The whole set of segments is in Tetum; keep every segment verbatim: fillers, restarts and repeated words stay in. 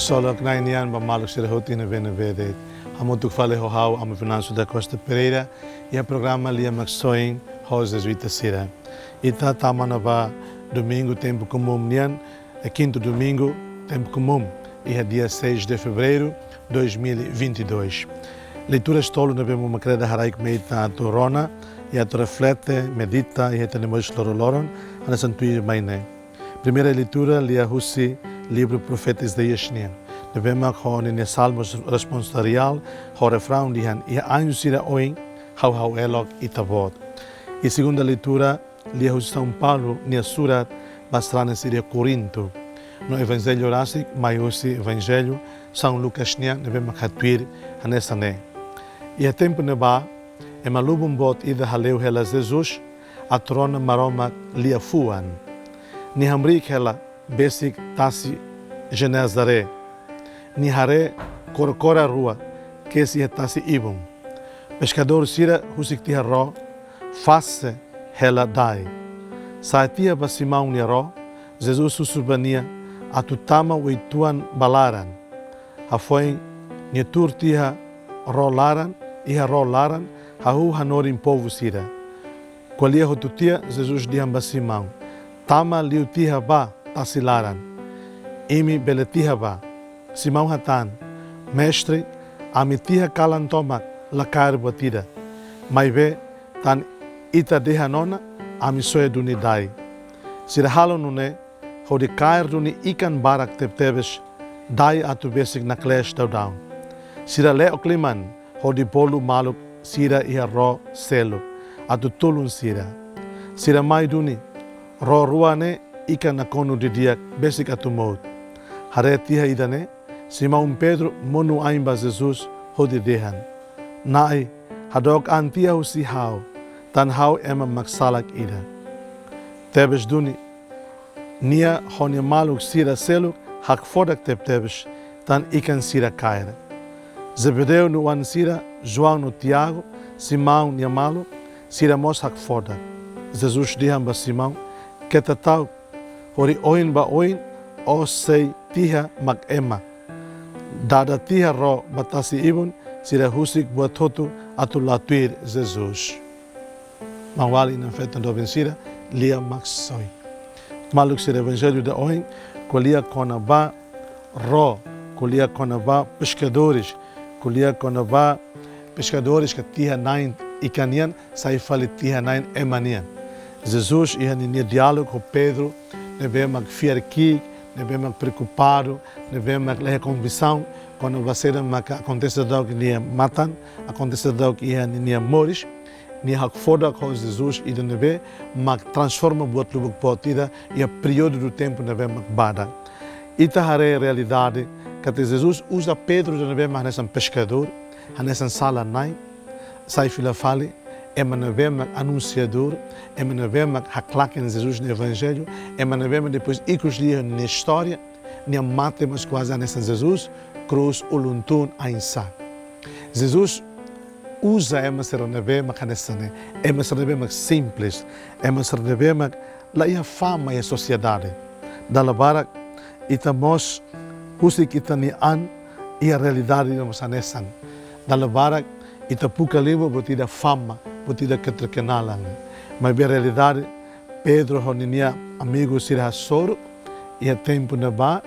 Ksolok Na'i nian ba maluk sira hotu iha ne'ebé-ne'ebé de'it. Hamutuk fali ho ha'u, Amu Venâncio da Costa Pereira, iha programa Lia Maksoin ho Jezuita sira. Ita tama ona ba domingu tempu komún nian, é quinto domingo, tempu komún, iha dia seis de fevereiro dois mil e vinte e dois. Leitura tolu ne'ebé mak ha'u hakarak mai ita atu rona, i atu reflete, medita, iha ita-nia moris loroloron, hanesan tuir mai ne'e. Primeira leitura lia husi livru profeta Isaías nian, ne'ebé mak ho ninia salmu responsoriál, ho refraun dehan: Iha anju sira oin, ha'u ha'u elok Ita-Boot. I segunda leitura lia husi São Paulo nia surat ba sarani sira iha Korintu. No Evanjellu rasik mai husi Evanjellu São Lucas nian, ne'ebé mak hatuir hanesan ne'e: Iha tempu ne'ebá, ema lubun boot ida hale'u hela Jesus atu rona Maromak liafuan. Nia hamriik hela besik tasi Genezaré. Nia haree kora-kora rua kesi iha tasi-ibun. Peskadór sira husik tiha ró, fase hela dai. Sa'e tiha ba Simão nia ró, Jesus husu ba nia atu tama uitoan ba laran. Hafoin nia tuur tiha ró laran, iha ró laran, hahú hanorin povu sira. Ko'alia hotu tiha, Jesus dehan ba Simão: Tama liu tiha ba tasi laran. Imi bele tiha bá. Simão hatán: Mestre, ami tiha kalan tomak la kaer buat ida. Maibé, tan Ita dehan ona, ami soe duni dai. Sira halo nune'e, hodi kaer duni ikan barak tebetebes, dai atu besik naklees daudaun. Sira le'ok liman, hodi bolu maluk sira iha ró seluk atu tulun sira. Sira mai duni, ró rua ne'e ikan nakonu didi'ak besik atu mout. Haree tiha ida-ne'e, Simão Pedro monu ain ba Jesus hodi dehan: Na'i, hadook an tiha husi ha'u, tan ha'u ema maksalak ida. Tebes duni, nia ho nia maluk sira seluk hakfodak tebetebes, tan ikan sira kaer. Zebedeu nia oan sira, João no Tiago, Simão nia maluk, sira mós hakfodak. Jesus dehan ba Simão: Keta ta'uk, hori oin ba oin, ó sei tiha mak ema. Dada tiha ró ba tasi-ibun, sira husik buat hotu atu la tuir Jesus. Maun-alin no feton doben sira, Lia Maksoin. Maluk sira, Evanjellu ida ohin ko'alia kona-ba ró, ko'alia kona-ba peskadores, ko'alia kona-ba peskadores ke tiha-na'in ikan nian, sai fali tiha-na'in ema nian. Jesus iha ninia diálogu ho Pedro, ne'ebé mak fiar ki'ik, ne'ebé mak preokupadu, ne'ebé mak la iha konviksaun kona-ba saida mak akontese daudaun iha nia matan, akontese daudaun iha ninia moris, nia hakfodak ho Jesus ida ne'ebé mak transforma buat lubuk boot ida iha períodu do tempo ne'ebé mak badak. Ita haree realidade katak Jesus uza Pedro ida ne'ebé mak hanesan peskadór, hanesan sala-na'in, sai fila fali ema ne'ebé mak anunsiadór, ema ne'ebé mak haklaken Jesus nia evanjellu, ema ne'ebé mak depois ikus liu nia istória, nia mate mós kuaze hanesan Jesus, krús ulun tun ain sa'e. Jesus uza ema sira ne'ebé mak hanesan ne'e, ema sira ne'ebé mak simples, ema sira ne'ebé mak la iha fama iha sosiedade. Dala barak ita mós husik ita-nia an iha realidade ida mós hanesan. Dala barak ita buka liu buat ida fama, buat ida keterkenalan. Maibé realidade, Pedro ho ninia amigu sira hasoru iha tempu ne'ebá,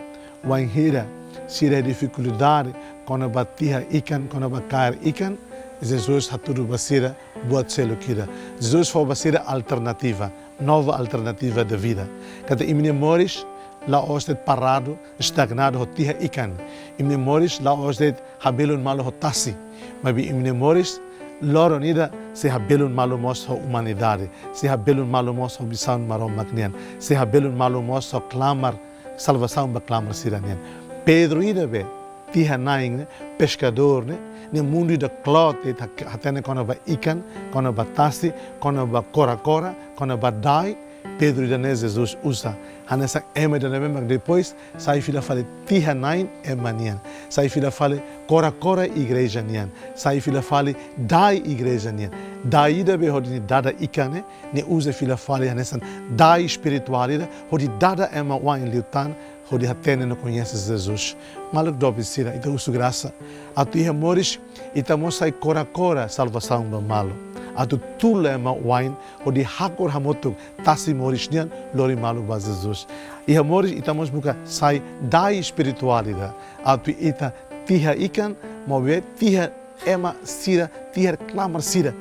wainhira sira iha difikuldade kona-ba tiha ikan, kona-ba kaer ikan, Jesus hatudu ba sira buat seluk ida. Jesus fó ba sira alternativa, nova alternativa de vida. Katak imi-nia moris la'ós de'it paradu, estagnadu ho tiha ikan. Imi-nia moris la'ós de'it habelun malu ho tasi. Maibé imi-nia moris loron ida sei habelun malu mós ho umanidade, sei habelun malu mós ho misaun Maromak nian, sei habelun malu mós ho klamar salvasaun ba klamar sira-nian. Pedro ida be tiha-na'in ne'e, peskadór ne'e, nia mundu ida kloot de'it, ha-, hatene kona-ba ikan, kona-ba tasi, kona-ba kora-kora, kona-ba dai, Pedro ida-ne'e Jesus uza hanesan ema ida ne'ebé mak depois sai fila fali tiha-na'in ema nian, sai fila fali kora-kora igreja nian, sai fila fali dai igreja nian. Dai ida be hodi nia dada ikan ne'e, nia uza fila fali hanesan dai espirituál ida hodi dada ema wa'in liután hodi hatene no koñese Jesus. Maluk doben sira, ita husu grasa atu iha moris ita mós sai kora-kora salvasaun ba malu. Atu tula ema wa'in hodi hakur hamutuk tasi moris nian lori malu ba Jesus. Iha moris ita mós buka sai dai espirituál ida. Atu ita tiha ikan, maibé tiha ema sira, tiha klamar sira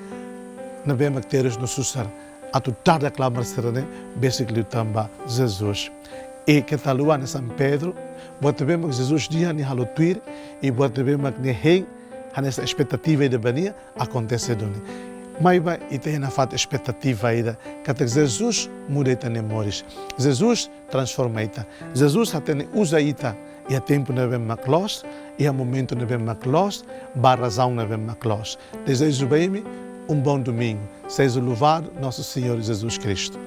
ne'ebé mak terus no susar. Atu dada klamar sira-ne'e besik liután ba Jesus. I keta haluha hanesan Pedro, buat ne'ebé mak Jesus dehan nia halo tuir, i buat ne'ebé mak nia hein hanesan espetativa ida ba nia, akontese duni. Maibé ita iha nafatin espetativa ida katak Jesus muda ita-nia moris. Jesus transforma ita. Jesus hatene uza ita iha tempu ne'ebé mak loos, iha momentu ne'ebé mak loos, ba razaun ne'ebé mak loos. Dezeju ba imi um bom domingo. Seja louvado nosso Senhor Jesus Cristo.